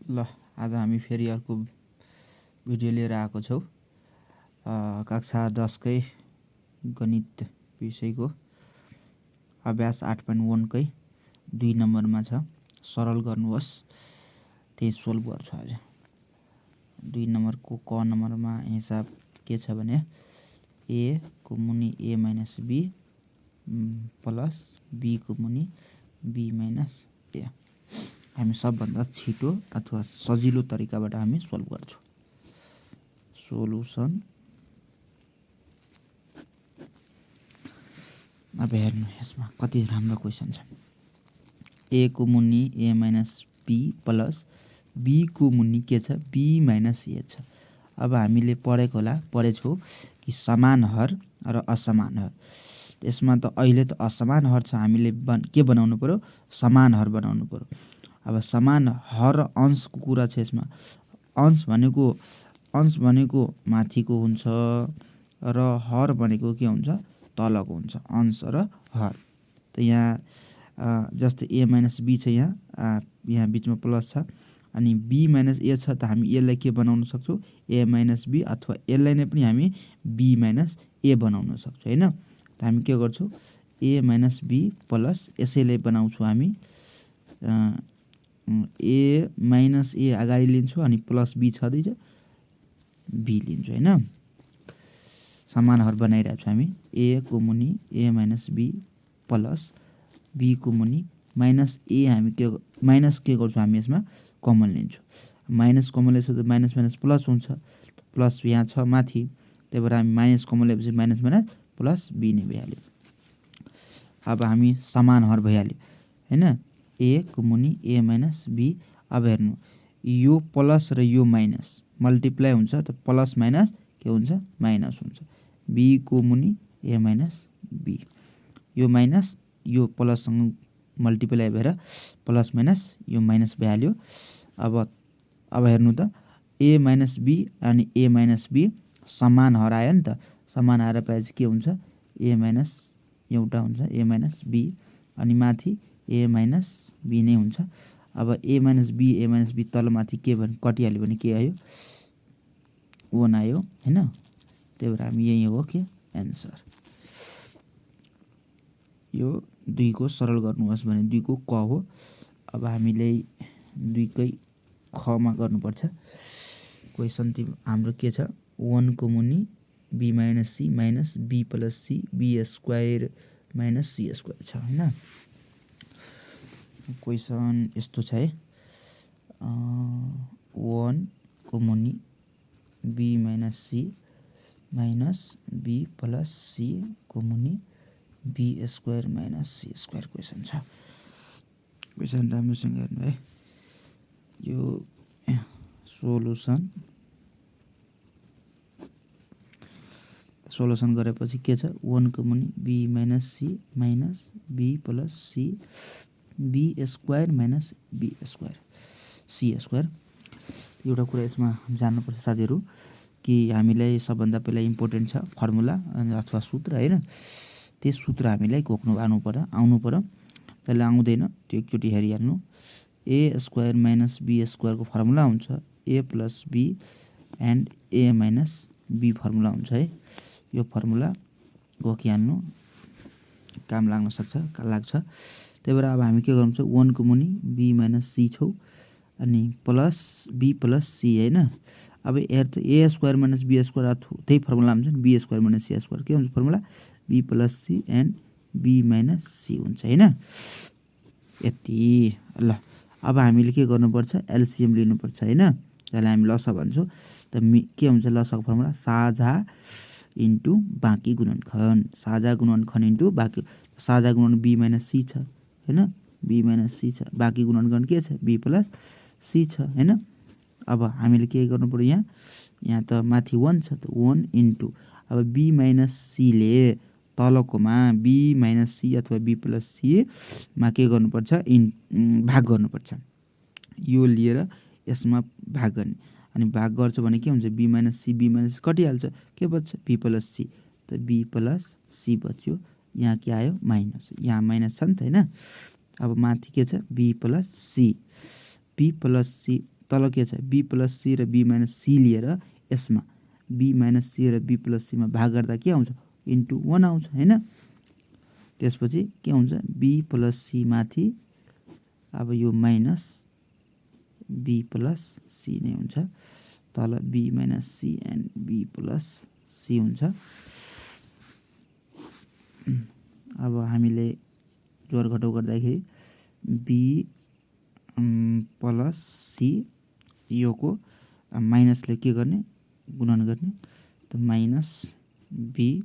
ल आज हामी फेरि अर्को भिडियो लिएर आएको छौँ। कक्षा 10 कै गणित विषयको अभ्यास 8.1 कै 2 नम्बरमा छ। सरल गर्नुहोस्, त्यही सोल्भ गर्छु आज। 2 नम्बरको क नम्बरमा हिसाब के छ भने ए को मुनि ए माइनस बी प्लस बी को मुनि बी माइनस ए। हामी सबभन्दा छिटो अथवा सजिलो तरिकाबाट हामी सोल्भ गर्छौँ। सोलुसन। अब हेर्नु यसमा कति राम्रो क्वेसन छ। ए को मुनि ए माइनस बी प्लस बी को मुनि के छ बी माइनस ए छ। अब हामीले पढेछौँ कि समान हर र असमान हर। यसमा त अहिले त असमान हर छ, हामीले के बनाउनु पर्यो समान हर बनाउनु पर्यो। अब समान हर र अंशको कुरा छ यसमा। अंश भनेको माथिको हुन्छ र हर भनेको के हुन्छ तलको हुन्छ। अंश र हर त यहाँ जस्तै ए माइनस बी छ, यहाँ बिचमा प्लस छ अनि बी माइनस ए छ, त हामी यसलाई के बनाउन सक्छौँ ए माइनस बी अथवा यसलाई नै पनि हामी बी माइनस ए बनाउन सक्छौँ हैन। त हामी के गर्छौँ ए माइनस बी प्लस यसैलाई बनाउँछौँ हामी ए माइनस ए अगाडि लिन्छु अनि प्लस बी छँदैछ बी लिन्छु हैन। समान हर बनाइरहेको छु हामी। ए को मुनि ए माइनस बी प्लस बी को मुनि माइनस ए। हामी के माइनस के गर्छौँ हामी यसमा कमन लिन्छौँ। माइनस कमन लिएपछि त माइनस माइनस प्लस हुन्छ, प्लस यहाँ छ माथि, त्यही भएर हामी माइनस कमन लिएपछि माइनस माइनस प्लस बी नै भइहाल्यो। अब हामी समान हर भइहाल्यो हैन। ए को मुनि ए माइनस बी। अब हेर्नु यो प्लस र यो माइनस मल्टिप्लाई हुन्छ त प्लस माइनस के हुन्छ माइनस हुन्छ। बी को मुनि ए माइनस बी, यो माइनस यो प्लससँग मल्टिप्लाई भएर प्लस माइनस यो माइनस भइहाल्यो। अब हेर्नु त ए माइनस बी अनि ए माइनस बी समान हर आयो नि त। समान आएर पाएपछि के हुन्छ ए माइनस एउटा हुन्छ ए माइनस बी अनि माथि ए माइनस बी नै हुन्छ। अब ए माइनस बी तल माथि के भने कटिहाल्यो भने के आयो 1 आयो हैन। त्यही भएर हामी यही हो के एन्सर। यो 2 को सरल गर्नुहोस् भने 2 को क हो। अब हामीले 2 कै ख मा गर्नुपर्छ। क्वेसन हाम्रो के छ 1 को मुनि B minus C minus B plus C B square minus C square छ हैन। क्वेसन यस्तो छ है 1 को मुनि B minus C minus B plus C को मुनि B square minus C square question छ। क्वेसन राम्रोसँग हेर्नु है। यो सोलुसन गरेपछि के छ 1 को मुनि B minus C minus B plus C B square minus be square C square. एउटा कुरा यसमा जान्नुपर्छ साथीहरू कि हामीलाई सबभन्दा पहिला इम्पोर्टेन्ट छ फर्मुला अथवा सूत्र हैन। त्यो सूत्र हामीलाई आउनु पर्यो। त्यसलाई आउँदैन त्यो एकचोटि हेरिहाल्नु। A square minus be square को फर्मुला हुन्छ a plus b and a minus b formula हुन्छ है। यो फर्मुला घोकिहाल्नु काम लाग्छ। त्यही भएर अब हामी के गर्नु छ 1 को मुनि बी माइनस सी छौ अनि प्लस बी प्लस सी हैन। अब हेर त A square minus be square त्यही फर्मुला हुन्छ नि B square minus C square के हुन्छ formula B plus C and B minus C हुन्छ हैन। यति ल। अब हामीले के गर्नुपर्छ एलसीएम लिनुपर्छ हैन। त्यसलाई हामी लसा भन्छौँ। त के हुन्छ लसाको फर्मुला साझा इन्टु बाँकी गुणनखण्ड। साझा गुणनखण्ड इन्टु बाँकी। साझा गुणन बी माइनस सी छ हैन, बी माइनस सी छ। बाँकी गुणनखण्ड के छ बी प्लस सी छ हैन। अब हामीले के गर्नु पर्यो यहाँ त माथि 1 छ त 1 इन्टु अब बी माइनस सी ले तलकोमा बी माइनस सी अथवा बी प्लस सी मा के गर्नुपर्छ भाग गर्नुपर्छ। यो लिएर यसमा भाग गर्ने अनि भाग गर्छ भने के हुन्छ बी माइनस सी कटिहाल्छ के बच्छ बी प्लस सी। त बी प्लस सी बच्यो। यहाँ के आयो माइनस, यहाँ माइनस छ नि त हैन। अब माथि के छ बी प्लस सी तल के छ b + c र b - c लिएर यसमा b - c र b + c मा भाग गर्दा के आउँछ इन्टु 1 आउँछ हैन। त्यसपछि के हुन्छ b + c माथि अब यो माइनस b + c नै हुन्छ। तल b - c and b + c हुन्छ। अब हामीले जोड घटाउ गर्दाखेरि b + c योको माइनसले के गर्ने गुणन गर्ने त minus b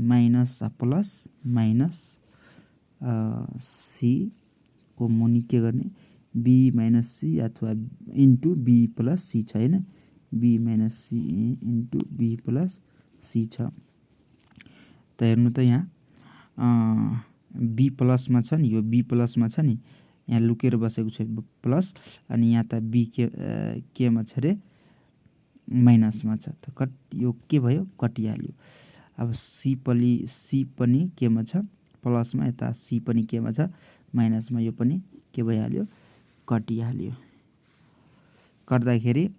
minus plus minus c को मुनि के गर्ने b - c अथवा इन्टु b + c छ हैन। b - c into b + c छ। त हेर्नु त यहाँ b प्लस मा छ नि यो b प्लस मा छ नि यहाँ लुकेर बसेको छ प्लस अनि यहाँ त b के मा छ रे माइनस मा छ त यो के भयो कटिहाल्यो। अब c पनि के मा छ प्लस मा यता c पनि के मा छ माइनस मा यो पनि के भइहाल्यो कटिहाल्यो। कट्दाखेरि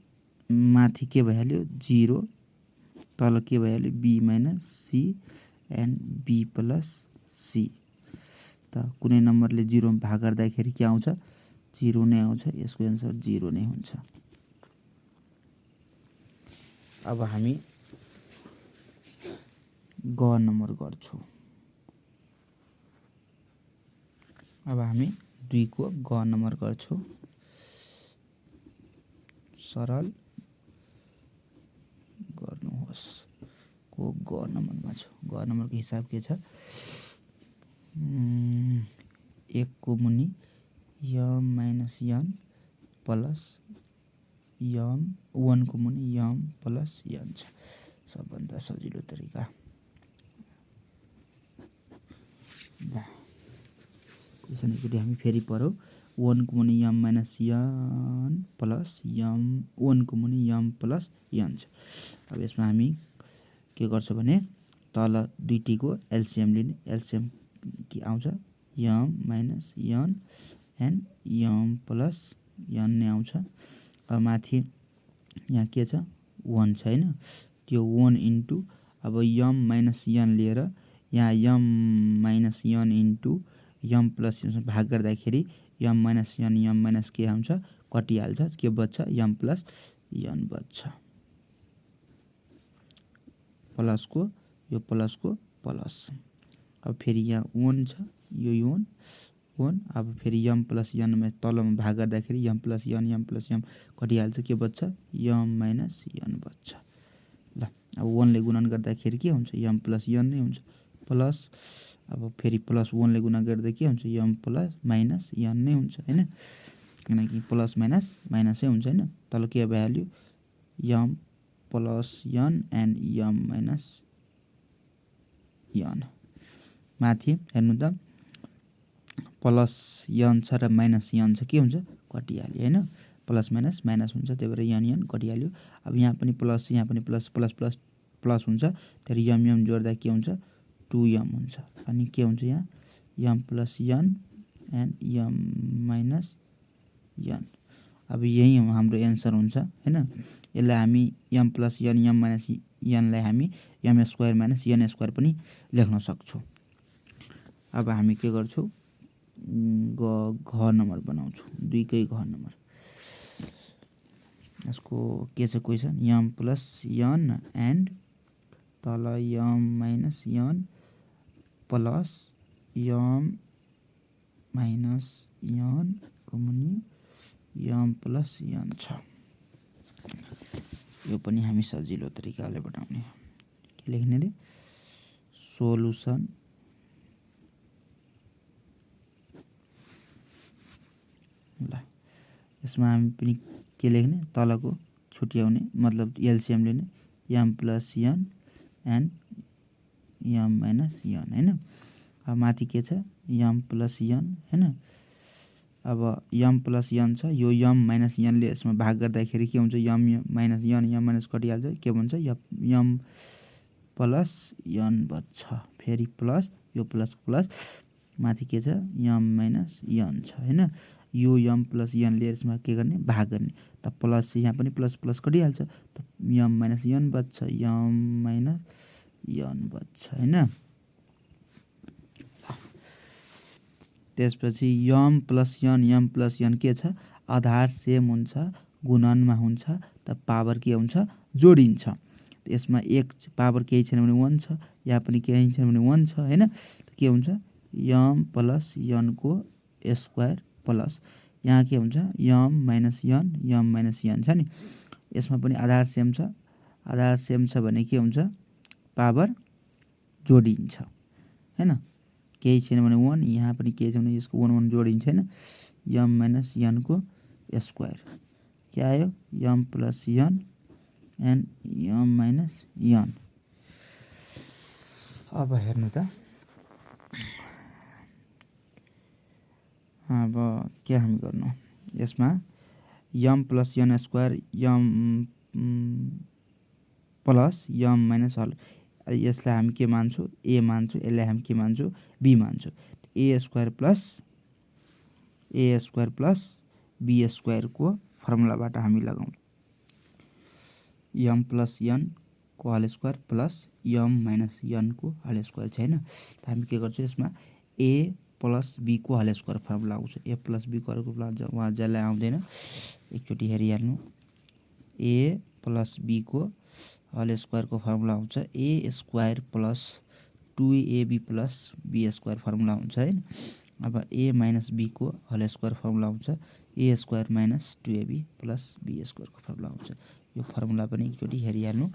माथि के भइहाल्यो 0 तल के भइहाल्यो b - c and b + c। त कुनै नम्बरले 0 मा भाग गर्दाखेरि के आउँछ 0 नै आउँछ। यसको एन्सर 0 नै हुन्छ। अब हामी ग नम्बर गर्छौं। अब हामी 2 को ग नम्बर गर्छौं। सरल गर्नुहोस् को ग नम्बरमा छ। ग नम्बरको हिसाब के छ 1 को मुनि m - n प्लस m 1 को मुनि m प्लस n छ। सबभन्दा सजिलो तरिका। क्वेसन एकचोटि हामी फेरि पढौँ 1 को मुनि m - n प्लस m 1 को मुनि m प्लस n छ। अब यसमा हामी के गर्छौं भने तल दुईटीको एलसीएम लिने। एलसीएम के आउँछ m - n and m plus n नै आउँछ। अब माथि यहाँ के छ 1 छ हैन त्यो 1 इन्टु अब m - n लिएर यहाँ m - n into m plus n भाग गर्दाखेरि m - n m - के हुन्छ कटिहाल्छ। के बच्छ m प्लस n बच्छ। प्लसको यो प्लसको प्लस। अब फेरि यहाँ 1 छ यो 1 अब फेरि m प्लस n मा तलमा भाग गर्दाखेरि m प्लस n कटिहाल्छ। के बच्छ m - n बच्छ। ल अब 1 ले गुणन गर्दाखेरि के हुन्छ m प्लस n नै हुन्छ प्लस अब फेरि प्लस 1 ले गुणन गर्दा के हुन्छ m प्लस माइनस n नै हुन्छ हैन किनकि प्लस माइनस माइनसै हुन्छ हैन। तल के भइहाल्यो m plus n and m minus n। माथि हेर्नु त प्लस n छ र माइनस n छ के हुन्छ कटिहाल्यो हैन। प्लस माइनस माइनस हुन्छ त्यही भएर n कटिहाल्यो। अब यहाँ पनि plus plus plus plus plus हुन्छ त्यही m जोड्दा के हुन्छ 2m हुन्छ। अनि के हुन्छ यहाँ m plus n and m minus n। अब यही हाम्रो एन्सर हुन्छ हैन। यसलाई हामी m plus n m minus n लाई हामी m² माइनस n² पनि लेख्न सक्छौं। अब हामी के गर्छौं घ नम्बर बनाउँछौं 2 कै घ नम्बर। यसको के छ question m plus n and तल m minus n plus m minus n को मुनि m प्लस n छ। यो पनि हामी सजिलो तरिकाले बनाउने। के लेख्ने रे सोलुसन ल यसमा हामी पनि के लेख्ने तलको छुट्याउने मतलब एलसीएम लिने m plus n and m minus n हैन। अब माथि के छ m प्लस n हैन। अब m प्लस n छ यो m माइनस n ले यसमा भाग गर्दाखेरि के हुन्छ m minus n m minus कटिहाल्छ। के भन्छ m प्लस n बच्छ। फेरि प्लस यो प्लस प्लस माथि के छ m माइनस n छ हैन। यो यम प्लस यन लिएर यसमा के गर्ने भाग गर्ने त प्लस यहाँ पनि प्लस प्लस कटिहाल्छ त यम माइनस यन बच्छ यम माइनस यन बच्छ हैन। त्यसपछि यम प्लस यन के छ आधार सेम हुन्छ गुणनमा हुन्छ त पावर के हुन्छ जोडिन्छ। यसमा एक पावर केही छैन भने 1 छ यहाँ पनि केही छैन भने 1 छ हैन के हुन्छ यम प्लस यन को स्क्वायर प्लस यहाँ के हुन्छ यम माइनस यन छ नि यसमा पनि आधार सेम छ भने के हुन्छ पावर जोडिन्छ हैन केही छैन भने 1 यहाँ पनि केही छैन भने यसको 1 जोडिन्छ हैन यम माइनस यन को स्क्वायर के आयो m plus n and m minus n. अब हेर्नु त अब के हामी गर्नु यसमा m plus n square m plus m minus whole यसलाई हामी के मान्छौ ए मान्छौ यसलाई हामी के मान्छौ बी मान्छौ a square plus b square को फर्मुलाबाट हामी लगाउँ यम प्लस यन को whole square plus m minus n को होल स्क्वायर छैन त हामी के गर्छौं यसमा ए प्लस बी को होल स्क्वायर फर्मुला आउँछ ए प्लस बी को होल स्क्वायर वहाँ जसलाई आउँदैन एकचोटी हेरिहाल्नु ए प्लस बी को होल स्क्वायर को फर्मुला आउँछ a square plus 2ab plus b square formula हुन्छ हैन। अब ए माइनस बी को होल स्क्वायर फर्मुला आउँछ a square minus 2ab plus b square को फर्मुला आउँछ यो फर्मुला पनि एकचोटी हेरिहाल्नु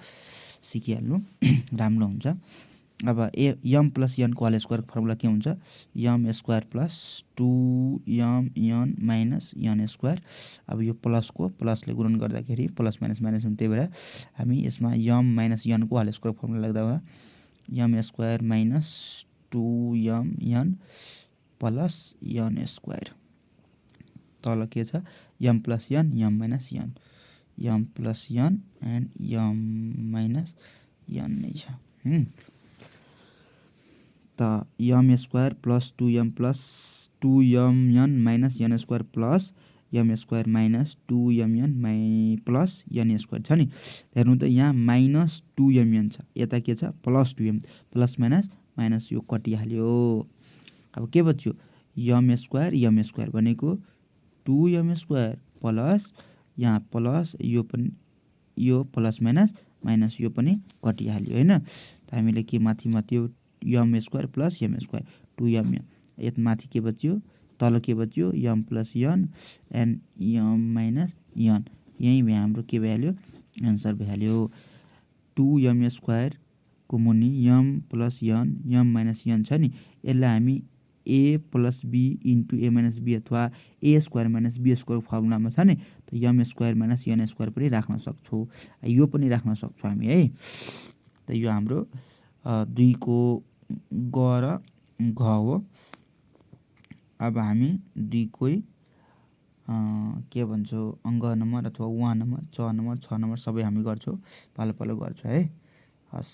सिकिहाल्नु राम्रो हुन्छ। अब ए यम प्लस यन को होल स्क्वायर फर्मुला के हुन्छ m square plus 2m n minus n square अब यो प्लस को प्लसले गुणन गर्दाखेरि प्लस माइनस माइनस हुन्छ त्यही भएर हामी यसमा यम माइनस यन को होल स्क्वायर फर्मुला लेख्दा यम square minus 2m n plus n square तल के छ यम प्लस यन यम minus n m plus n and m minus n नै छ त m square plus 2m n minus n square plus m square minus 2m n plus n square छ नि हेर्नु त यहाँ माइनस 2m यन छ यता के छ plus 2m plus minus minus यो कटिहाल्यो अब के बच्यो यम स्क्वायर भनेको 2m स्क्वायर प्लस यहाँ प्लस यो पनि यो प्लस माइनस माइनस यो पनि कटिहाल्यो हैन त हामीले के माथि माथि यम square plus m square 2m यत माथि के बच्यो तल के बच्यो यम plus n and m minus यन यही हाम्रो के भइहाल्यो आन्सर भइहाल्यो 2m स्क्वायर को मुनि यम प्लस यन यम माइनस यन छ नि यसलाई हामी a plus b into a minus b अथवा a square minus be square फर्मुलामा छ नि त m square minus n square पनि राख्न सक्छौँ यो पनि राख्न सक्छौँ हामी है त यो हाम्रो 2 को ग र घ हो। अब हामी 2 कै के भन्छौँ अङ्क नम्बर अथवा 1 नम्बर 4 नम्बर 6 नम्बर सबै हामी गर्छौँ पालो पालो गर्छौँ है हस्।